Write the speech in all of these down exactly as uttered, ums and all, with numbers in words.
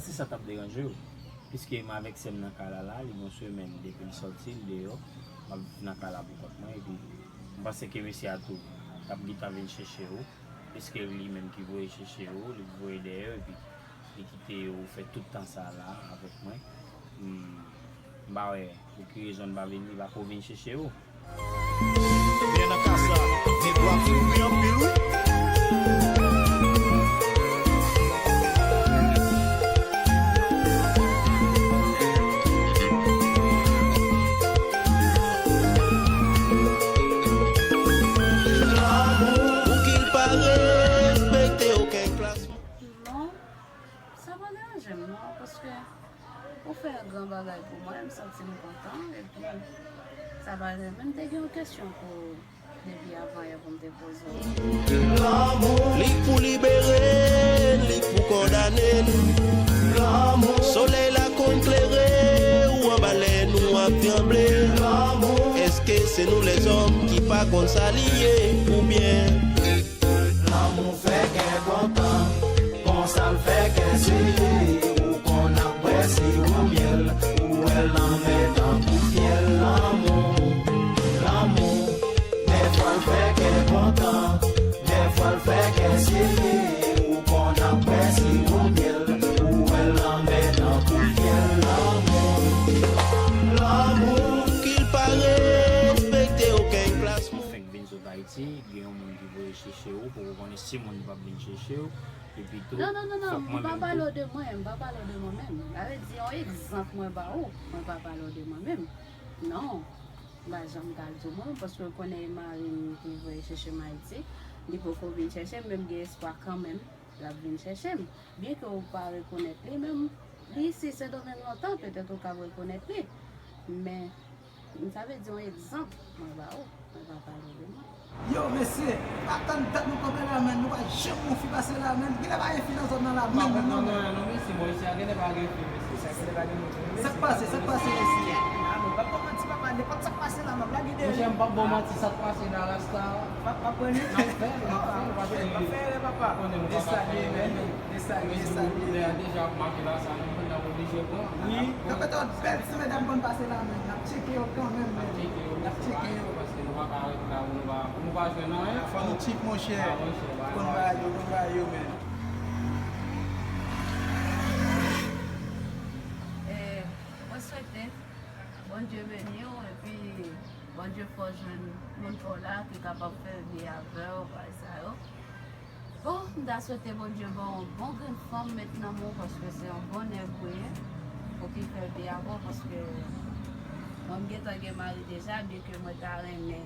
Si sa t ap deranje w, piske m avèk sè m nan kay la la, li gen yon semèn depi l sòti, l deyò, m ap viv nan kay la pou kont mwen, epi m panse ke mesye a tou t ap gentan vin chèche w, piske li menm ki voye chèche w, li voye dèyè w, epi li kite w fè tout tan sa la avèk mwen. M, m pa wè pou ki rezon l pa vin, li pa ko vin chèche w. Men nan ka sa, nèg yo ap soufri anpil, wi. Pou ki l pa respekte okenn klas. Non, sa pa deranje m, non, paske ou fè gran bagay pou mwen, m santi m kontan, epi sa pa menm te gen yon kesyon pou depi avan yè pou m te poze w. Li k pou libere n, li k pou kondane n. Solèy la konn klere ou anba lè nou ap tranble. Èske se nou lèzòm ki pa konn sa li ye, oubyen Lanmou fè kè kontan, konsa l fè kè seye. Ou konn ap bwè siwo myèl, ou wè l lanmè tankou fyèl. Lanmou, lanmou, dèfwa l fè kè kontan, dèfwa l fè kè seye. Ou konn ap bwè siwo myèl, ou wè l lanmè tankou fyèl. Lanmou, lanmou, ki l pa respekte okenn klas. Fèk vin sot Ayiti, gen yon moun ki voye chèche w, poko konnen si moun p ap vin chèche w, epi tou, Non, non, non, non, fòk mwen menm tou. M pa pale w de mwen, m pa pale w de mwen menm. Sa vle di, yon egzanp mwen ba ou, mwen pa pale w de mwen menm. Non, m pa janm ka di w mwen, paske w konnen e mari m ki voye chèche m Ayiti, li poko vin chèche m, men m gen espwa kanmenm, l ap vin chèche m. Byenke w pa rekonèt li, men m, li isi Sendomeng lontan, petèt ou ka rekonèt li. Men, Sa vle di yon egzanp mwen ba ou, mwen pa pale de mwen. Yo, mesye, pa tann dat nou kanpe la, menn. Nou pa janm wè yon fi pase la, menn. Genlè pa gen fi nan zòn nan la, menn, non, non, non, mesye, bò isi a genlè pa gen fi, mesye. Sa genlè pa gen moun, mesye. Sa k pase, sa k pase, mesye? Ah, mwen p ap ba w manti, papa, nenpòt sa k pase la, m ap lage dèyè. Monchè, m p ap ba w manti, sa k pase la, rasta. M ap, m ap pran li. N ap fè l, n ap fè l, paske m ap fè erè, papa. Konnen nou pa ka fè erè, menn. Desalye, desalye. Lè a deja ap make la, sa nou konn n ap oblije pran. Wi. Yo mete yon bèl ti medam konn pase la, men n ap tcheke yo kanmenm, men. N ap tcheke yo, n ap tcheke yo. Paske nou pa ka ret la, nou pa, nou pa jwenn anyen. Fò nou tchik, monchè. Ah, monchè, konn bagay yo, konn bagay yo, men. Eh, mwen swete Bondye beni w, epi Bondye fè w jwenn moun pa w la ki kapab fè byen avè w, bagay sa yo. Bon, m ta swete Bondye ban w yon bon grenn fanm met nan men w, paske se yon bon nèg ou ye, pou ki fè byen avè w, paske mwen m gentan gen mari deja, byenke mwen ta renmen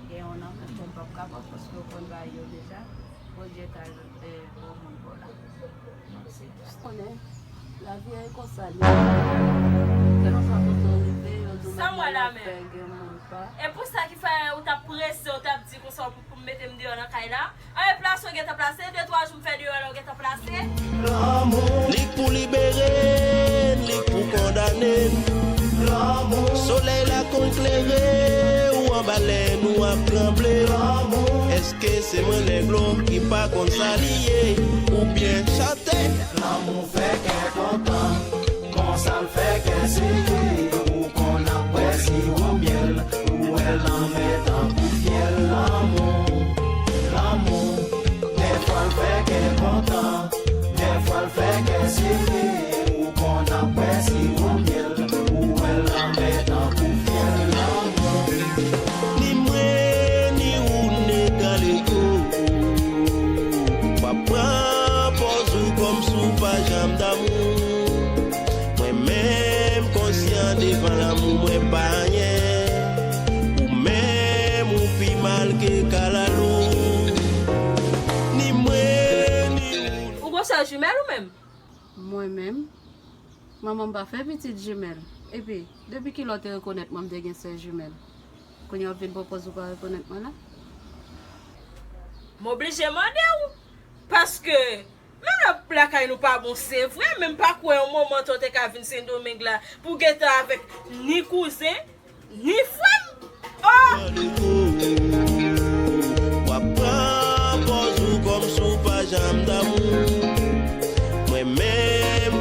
gen yon nan men m, men m p ap kapab, paske w konn bagay yo deja. Bondye ka, eh, bon moun pou w la. Mèsi. Konnen, lavi a e konsa l ye. Kèlkeswa kote w rive, yo di w Sa mwen la menm. Fè gen moun pa. E pou sa ki fè ou t ap prese, ou t ap di konsa pou, pou m mete m deyò nan kay la? Anyen plase, ou gentan plase, de twa jou m fè deyò la, ou gentan plase. Li k pou libere n, li k pou kondane n. Solèy la konn klere ou anba lè nou ap tranble. Èske se mwen nèg lo ki pa konn sa li ye? Oubyen chante? Lanmou fè kè kontan, konsa l fè kè sere. Ou konn ap bwè siwo myèl, ou wè lanmè tankou fyèl. Lanmou, lanmou, dèfwa l fè kè kontan, dèfwa l fè kè sere. Ou konn ap bwè siwo myèl, ou wè lanmè tankou fyèl. Lanmou. Ni mwen, ni ou, n egale, o, o. W ap pran pòz ou kòmsi w pa janm damou. Mwen menm konsyan devan lanmou mwen pa anyen. Ou menm ou pi mal ke kalalou. Ni mwen, ni ou. Ou gon sè jimèl ou menm? Mwen menm? Manman m pa fè pitit jimèl. Epi, depi kilè w te rekonèt mwen m te gen sè jimèl? Kounye a w ap vin pran pòz ou pa rekonèt mwen la? M oblije mande w, paske menm lè lakay nou pa bon, se vre, men m pa kwè yon moman tou w te ka vin Sendomeng la pou w gentan avèk ni kouzen, ni frè m. Oh! W ap pran pòz ou kòmsi w pa janm damou. Mwen menm,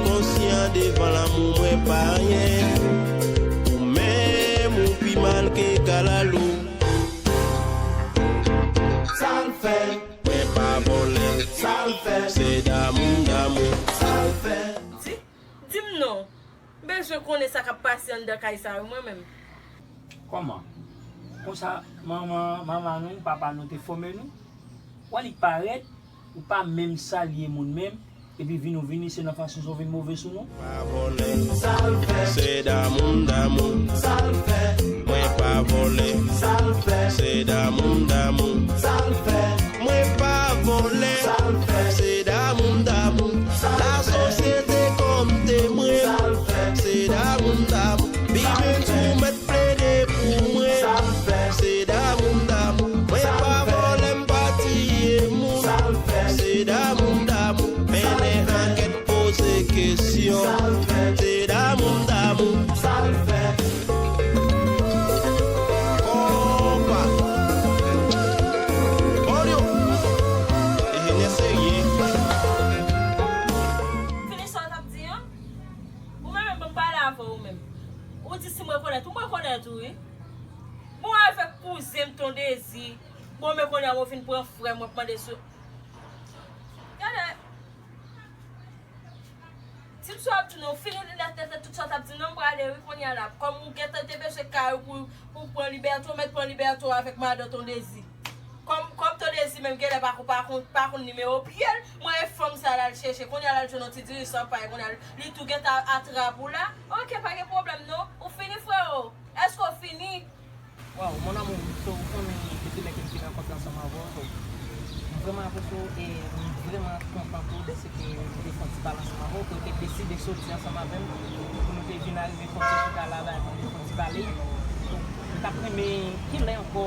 Bezwen konnen sa k ap pase anndan kay sa yo, mwen menm. Kòman? Konsa, manman, manman nou, papa nou te fòme nou? Wè li parèt, ou pa menm salye moun menm, epi vin ou vini, se nan fason sa w vin move sou nou? Pa vòlè. Sa l fè. Se damou m damou. Sa l fè. Mwen pa vòlè. Sa l fè. Se damou m damou. Sa l fè. Mwen pa vòlè. Sa l fè. Se damou m damou. Sa l fè. Lasosyete kòm temwen. Sa l fè. Se damou m damou. Bimen tou mèt plede pou mwen. Sa l fè. Se damou m damou. Mwen pa vòlè, m pa tiye moun. Sa l fè. Se damou m damou. Mennen ankèt, poze kesyon. Sa l fè. Se damou m damou. Sa l fè. Konpa. Olyo. Enjenyè serye. Fini sa w t ap di an? Ou menm menm, ban m pale avè w menm. Ou di si m rekonèt ou, m rekonèt ou wi. Bon, avèk kouzen m Ton Dezi. Bon, men kounye a mwen fin pran frè m, w ap mande sou. Gade. Ti m sou ap di non, fini nèt nèt nèt tout sa w t ap di non, m prale wi kounye a la. Kòm ou gentan te bezwen kay ou pou, pou pran libète, w mèt pran libète w avèk madan Ton Dezi. Kòm, kòm Ton Dezi menm genlè pa, pa, pa konn nimewo pye l, mwen e fanm sa l al chèche. Kounye a l al jwenn yon ti dirijan pay, kounye a li tou gentan atrap ou la. Oke, pa gen pwoblèm non. Ou fini, freo? Èske w fini? Waw, mon amour, so, ou konnen, depi lè ke m fin rankontre ansanm avè w, so, m vrèman apresye w e m vrèman kontan tou de se ke m te fè yon ti pale ansanm avè w, ke w te deside soti ansanm avè m, pou nou te vin arive fè yon ti chita la, la, pou nou te fè yon ti pale. So, m t ap renmen kilè ankò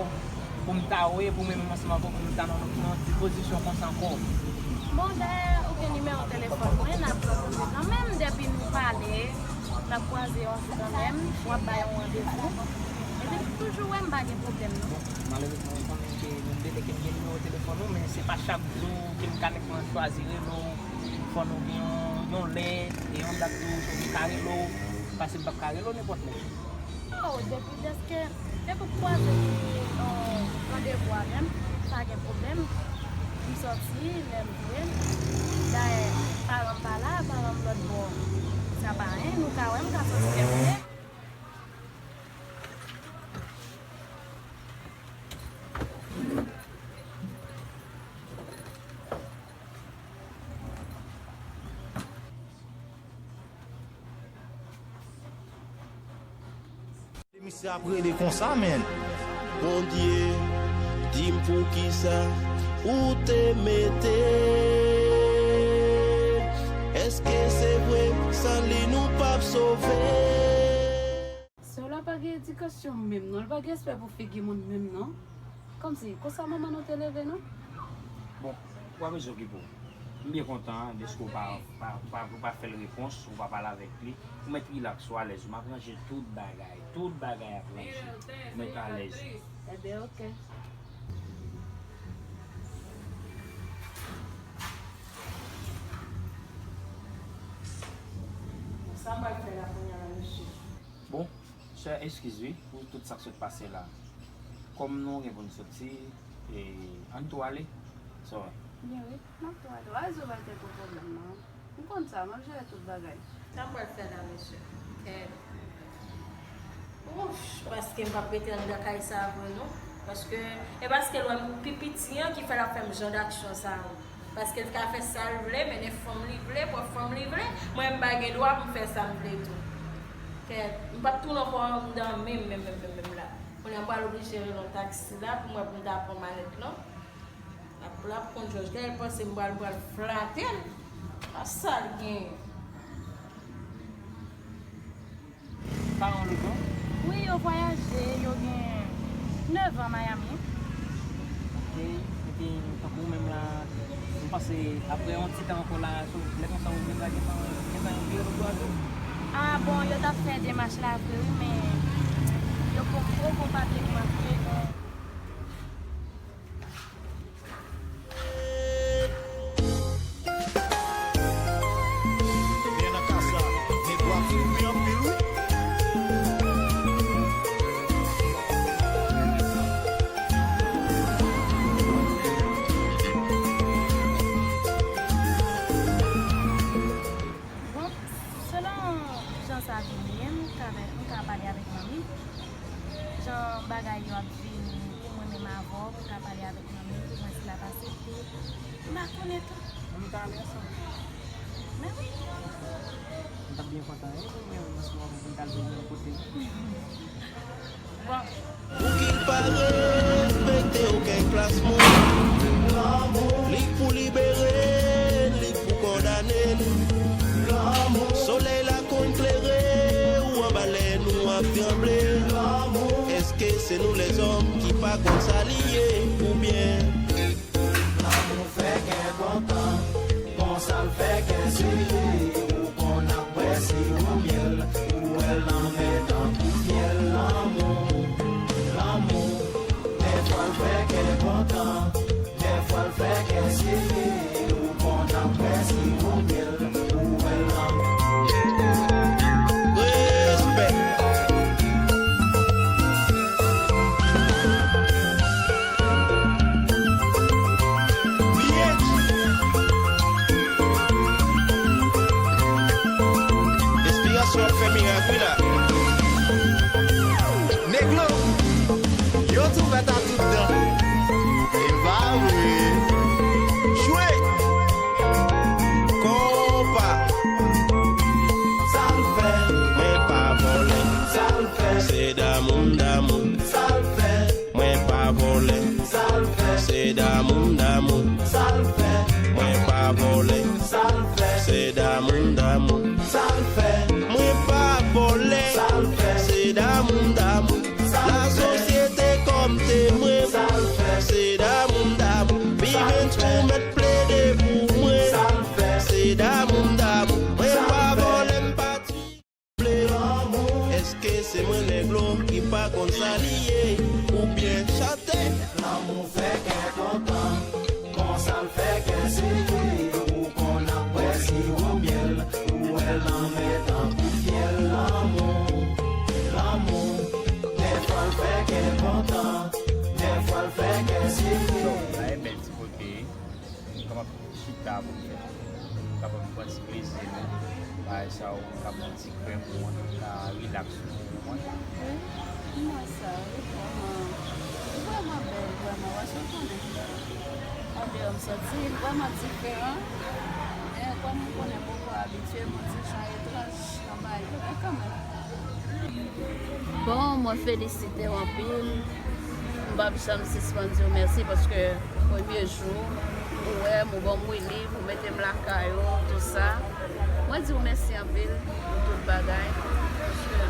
pou m ta wè, pou mwen menm ansanm avè w, pou nou ta nan, nan yon ti pozisyon konsa ankò. Bon, dayè, ou gen nimewo telefòn mwen, n ap jwenn kanmenm, depi nou pale, n ap kwaze yon jou kanmenm, w ap bay yon randevou. Epi m toujou wè m pa gen pwoblèm non. Bon, malerezman, ou konnen ke nou de lè ke m gen nimewo telefòn ou, men se pa chak jou ke m ka nèk mwen chwazi rele w. Fò nou gen yon, yon lè e yon dat tou, pou m ka rele w, paske m p ap ka rele w nenpòt lè. Oh, depi dèske, depi w kwaze yon randevou avè m, pa gen pwoblèm. M sòti, lè m vle. Dayè, paran m pa la, paran m lòt bò. Sa pa anyen, nou ka wè m ka sòti lè m vle. Misye ap rele konsa, menn. Bondye, di m poukisa ou te mete. Èske se vre, san li nou p ap sove? Sè w la pa gen edikasyon menm non, li pa gen respè pou figi moun menm non. Kòmsi, konsa manman nou te leve nou? Bon, ou pa bezwen okipe w. M byen kontan deske w pa, pa, pa, ou pa fè l repons, ou pa pale avèk li. Ou mèt rilaks, ou alèz, m ap ranje tout bagay, tout bagay ap ranje. Ou mèt alèz. Enben, oke. Sa m pral fè la kounye a la, mesye? Bon, sè, eskiz wi pou tout sa k sot pase la. Kòm nou gen pou n soti, e, ann tou ale. Sa w wè? Byen wi, n ap tou ale. Wa, Zo pa t gen pwoblèm non. M konn sa, m ap jere tout bagay. Sa m pral fè la, mesye? Kèt. Ouch, paske m p ap rete anndan kay sa a vre non. Paske, e paske l wè m pi piti an ki fè l ap fè m jan d aksyon sa yo. Paske l ka fè sa l vle, mennen fanm li vle, pran fanm li vle, mwen m pa gen dwa pou m fè sa m vle tou. Kèt, m p ap tounen ankò anndan menm, menm, menm, menm, menm la. Kounye a m pral oblije rele yon taksi la pou mwen pou m ta pran malèt lan. Ap la pou konn jòj, gade l panse m pral, pral flate l. A sa l genyen. Paran w lòt bò? Wi, yo vwayaje, yo gen nèf an Miami. Ok, epi tankou w menm la, m panse apre yon ti tan ankò la, sou lè konsa ou menm la gentan, gentan vire lòt bò a tou? Ah bon, yo t ap fè demach la vre wi, men yo poko, poko pa te kòmanse, men Byen nan ka sa, nèg yo ap soufri anpil wi. Bon, selon jan sa vin Bagay yo ap vini pou mwen menm avè w, pou w ka pale avèk manmi, pou mwen si l ap aksepte. M pa konnen tou. Ann nou ta ale ansanm. Men wi. M t ap byen kontan, wi, pou mwen, ansanm avè w, pou n t al byenn yon kote. Bon. Pou ki l pa respekte okenn klas moun. Li k pou libere n, li k pou kondane n. Solèy la konn klere ou anba lè nou ap tranble. Èske se nou lèzòm ki pa konn sa li ye oubyen? Lanmou fè kè kontan, konsa l fè kè sere. Ou konn ap bwè siwo myèl, ou wè l anmè tankou fyèl. Lanmou, lanmou, dèfwa l fè kè kontan, dèfwa l fè kè sere. Ou konn ap bwè siwo myèl, ou wè l anmè. Respè. Enspirasyon ap fè mirak, wi, la. Neglo, yo tou mèt a tout dan. E pa vre. Jwe. Konpa. Sa l fè. Mwen pa vòlè. Sa l fè. Se damou m damou. Sa l fè. Mwen pa vòlè. Sa l fè. Se damou m damou. Sa l fè. Mwen pa vòlè. Sa l fè. Se damou m damou. Sa l fè. Mwen pa vòlè. Sa l fè. Se damou m damou. Lasosyete kòm temwen. Sa l fè. Se damou m damou. P vingt mèt plede pou mwen. Sa l fè. Se damou m damou. Mwen pa vòlè, m pa tiye. Èske se mwen Neglo ki pa konn sa li ye? Oubyen chante? Lanmou fè kè kontan, konsa l fè kè sere. Ou konn ap bwè siwo myèl, ou wè l anmè tankou fyèl. Lanmou, lanmou, dèfwa l fè kè kontan, dèfwa l fè kè sere. Sa e bèl ti kote. Nou kapab chita pou n fè, nou kapab pran ti plezi nou. Bagay sa yo, nou ka pran ti krèm, ou konprann, nou ka rilaks nou, ou konprann. Wi, m wè sa, wi, vrèman. Li vrèman bèl, vrèman, paske w konnen, andeyò m sòti, li vrèman diferan. Men kòm m konnen m poko abitye, m yon ti jan etranj nan bagay yo, men kanmenm. Bon, mwen felisite w anpil. M p ap janm sispann di w mèsi paske premye jou, ou wè m, ou ban m wi liv, ou mete m lakay ou, tou sa. Mwen di w mèsi anpil pou tout bagay. Paske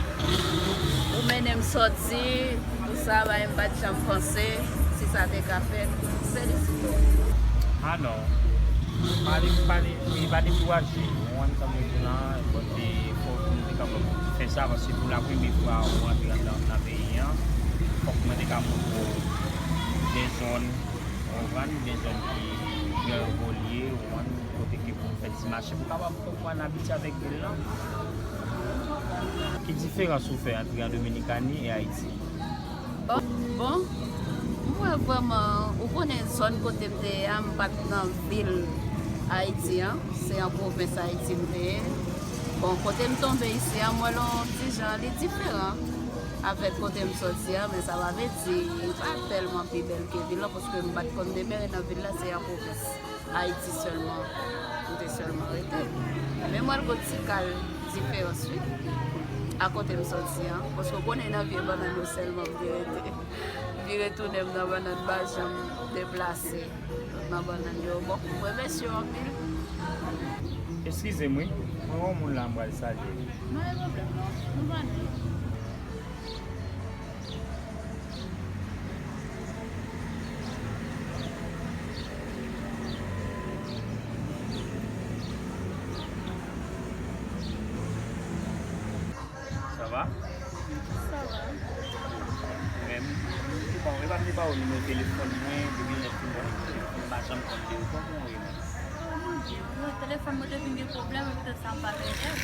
ou mennen m sòti, tou sa, bagay m pa t janm panse, si sa te ka fèt. Felisite w. Ah non. Pa de, pa de, wi, pa dekouraje. Ou konprann sa m vle di w lan, bon, se fòk nou te kapab fè sa, paske pou la premye fwa ou rantre nan, nan peyi an, fòk mwen te ka montre w de zòn, ou konprann, de zòn ki, ki evolye, ou konprann, kote ke pou m fè ti mache, pou w kapab konprann, abitye avèk vil lan. Ki diferans ou fè ant Dominikani e Ayiti? Bon, bon, m wè vrèman, ou konnen zòn kote m te ye a, m pa t nan vil Ayiti an, se an pwovens Ayiti m te ye. Bon, kote m tonbe isi a, m wè l yon ti jan, li diferan avèk kote m sòti a, men sa pa vle di li pa tèlman pi bèl ke vil lan, paske m pa t konn demere nan vil la, se an pwovens Ayiti sèlman, m te sèlman rete. Men m wè l gon ti kal diferans, wi, a kote m sòti an. Paske w konnen nan vye bannann yo sèlman m te rete. Vire tounen m nan bannann, m pa janm deplase nan bannann yo. Bon, m remèsye w anpil. Eskize m, wi. Mwen wè yon moun la, m pral salye l. Pa gen pwoblèm, non. Nou pa nèg. Sa va? Sa va. Ou menm? Bon, e pa m te ba ou nimewo telefòn mwen, depi lè m fin ba ou nimewo telefòn, m pa janm konn de ou. Kòman ou ye menm? Oh, mwen byen, wi. Telefòn mwen te vin gen pwoblèm, e poutèt sa m pa rele w.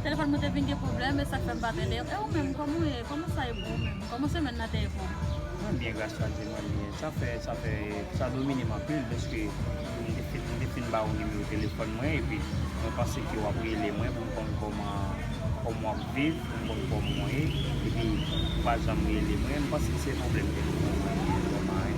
Telefòn mwen te vin gen pwoblèm, e sa k fè m pa rele w. E ou menm, kòman w ye? Kòman sa ye pou ou menm? Kòman semèn nan te ye pou ou? Mwen byen, gras a Dye, mwen byen. Sa fè, sa fè, sa domine m anpil, dèske m te fin, m te fin ba ou nimewo telefòn mwen, epi mwen panse ke w ap rele mwen pou m konn kòman Kòman w ap viv, m konn kòman w ye, epi ou pa janm rele mwen, m panse se pwoblèm ke nou gen vrèman, wi.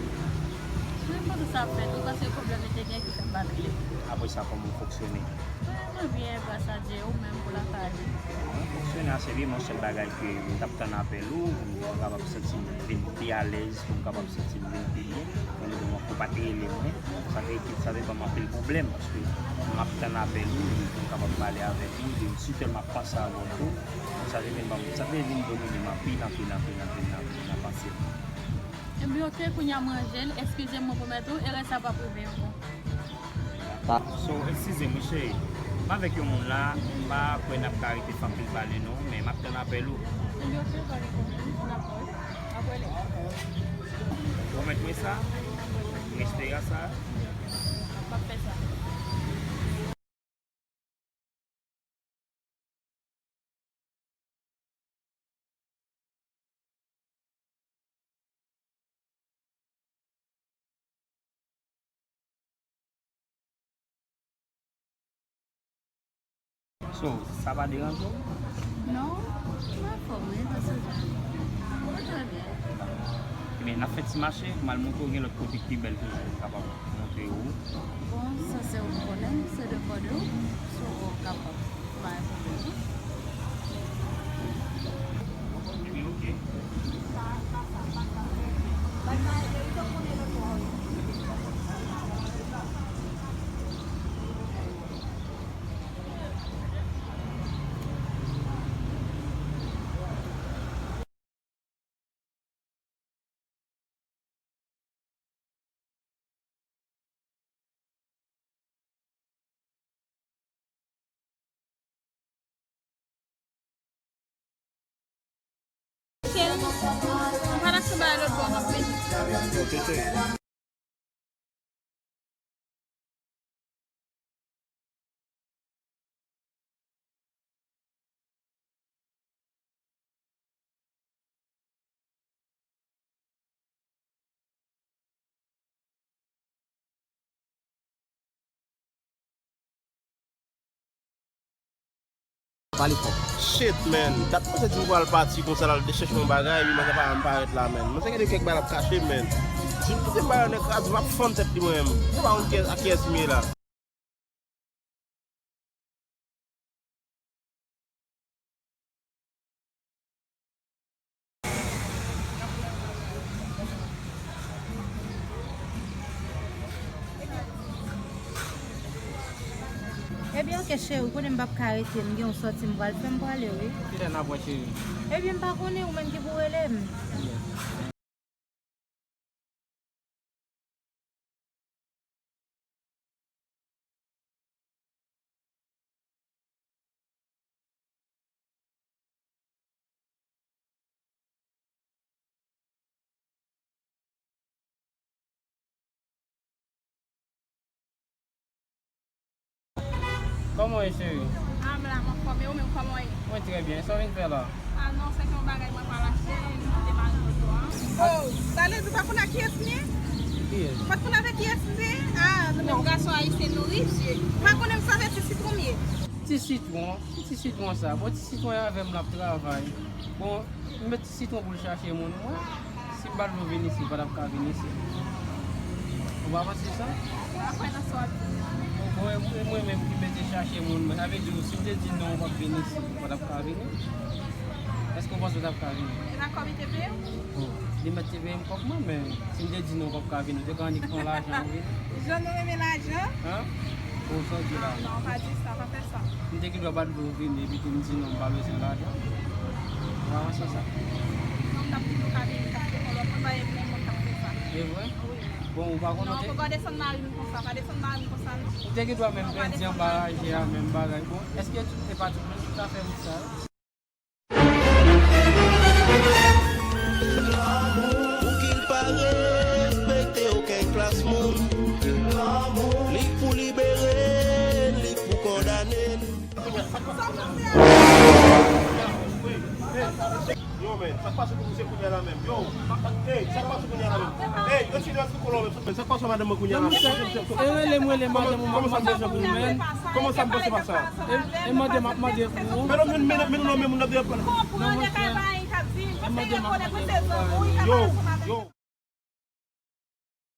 Mwen panse sa ap fèt, wi, paske pwoblèm li te gen ki fè m pa t rele. Apre sa, kòman w fonksyone? Mwen, mwen byen, gras a Dye, ou menm pou lakay ou? Mwen fonksyone ase byen, m yon sèl bagay ke m t ap tann apèl ou, pou m kapab santi m vin pi alèz, pou m kapab santi m vin pi byen. Mwen, mwen, ou pa t rele mwen, sa te, sa te ban m anpil pwoblèm, paske m ap tann apèl ou, pou m kapab pale avèk ou, de, si tèlman m ap panse avè w tou, sa te vin ban m, sa te vin domine m anpil, anpil, anpil, anpil nan, nan panse m. Ebyen, oke, kounye a m ranje l, eskize m, mwen pwomèt ou, erè sa p ap rive ankò. So, eskize m, wi, cheri. M avèk yon moun la, m pa kwè n ap ka rete fè anpil pale, non, men m ap tann apèl ou. Ebyen, oke, pa gen pwoblèm, n ap wè. N ap rele. Pwomèt mwen sa? M espere sa? M ap fè sa. So, sa pa deranje w? Non, m anfòm, wi, paske mwen trè byen. Ebyen, n ap fè ti mache, m al montre w gen lòt kote ki bèl toujou, m kapab montre w. Bon, sa se ou konnen, se de kò de ou, so ou kapab. Pa gen pwoblèm. Ebyen, oke. Cheri, m pa nan sou bagay lòt bò, m ap vini. Ok, cheri. Pale fò. Shit, man. Dat mwen te di m pral pati konsa l al chèche yon bagay, epi mwen pa janm parèt la, man. Mwen se gen de kèk bagay l ap kache, man. Si m kite bagay yo nan kraze, m ap fann tèt li mwen menm. Mwen pa konn kiyès, a kiyès m ye la. Ebyen, oke, cheri, ou konnen m p ap ka rete, m gen yon sòti m pral fè, m prale, wi. Kilè n ap wè, cheri? Ebyen, m pa konnen, ou menm ki pou rele m. Kòman w ye, cheri? Ah, m la, m anfòm. E ou menm, kòman w ye? Mwen trè byen. Sa w vin fè la? Ah, non, se te yon bagay mwen pral achte, m te mare moto a. Oh, sa vle di w pa konn ak kiyès m ye? Kiyès? Ou pa t konn avèk kiyès m te ye? Ah, non. Menm gason ayisyen nou riche. Ou pa konnen m sa se ti sitwon m ye. Ti sitwon? Ki ti sitwon sa? Bon, ti sitwon avè m l ap travay. Bon, m met ti sitwon pou l chache moun mwen. Si m pa t vle w vin isit, ou pa t ap ka vin isit. Ou pa panse sa? Ou pa kwè nan sa w ap di. Bon, e, e mwen menm ki mete chache moun mwen. Sa vle di, si m te di non, ou p ap vin isit, ou pa t ap ka vini. Èske w panse w t ap ka vini? E pa kòb li te peye w? Bon, li mèt te peye m kòb mwen, men si m te di non, ou p ap ka vini. Ou te ka annik pran lajan ou vini. Jan nou renmen lajan. Hein? Bon, sa w di la? Ah, non, pa di sa, pa fè sa. M te gen dwa pa t vle w vini, epi tou m di non, m pa bezwen lajan. Ou pa panse sa? Non, m t ap toujou ka vini, m t ap toujou lòt mwen, pa gen menm moun k ap fè sa. E vre? Wi. Bon, ou pa konn. Non, ou pa desann mari m konsa, pa desann mari m konsa, non. Ou te gen dwa menm pèdi anba raje a, menm bagay. Bon, èske tout, e pa tout moun ki ka fè wout sa yo? Pou ki l pa respekte okenn klas moun. Li k pou libere n, li k pou kondane n. Yo, men, sa k pase pou misye kounye a la menm? Yo, ey, sa k pase kounye a la menm? Ey, yo ti lè sou kolon, men, sa k pase madanm mwen kounye a la menm? Kòman sa, e rele m rele madanm ou, m ap mande jan pou mwen. Kòman sa m panse pa sa? E mande m ap mande pou ou. Men non, men, men, men, non, men, moun nan deyò pale. Yo, yo.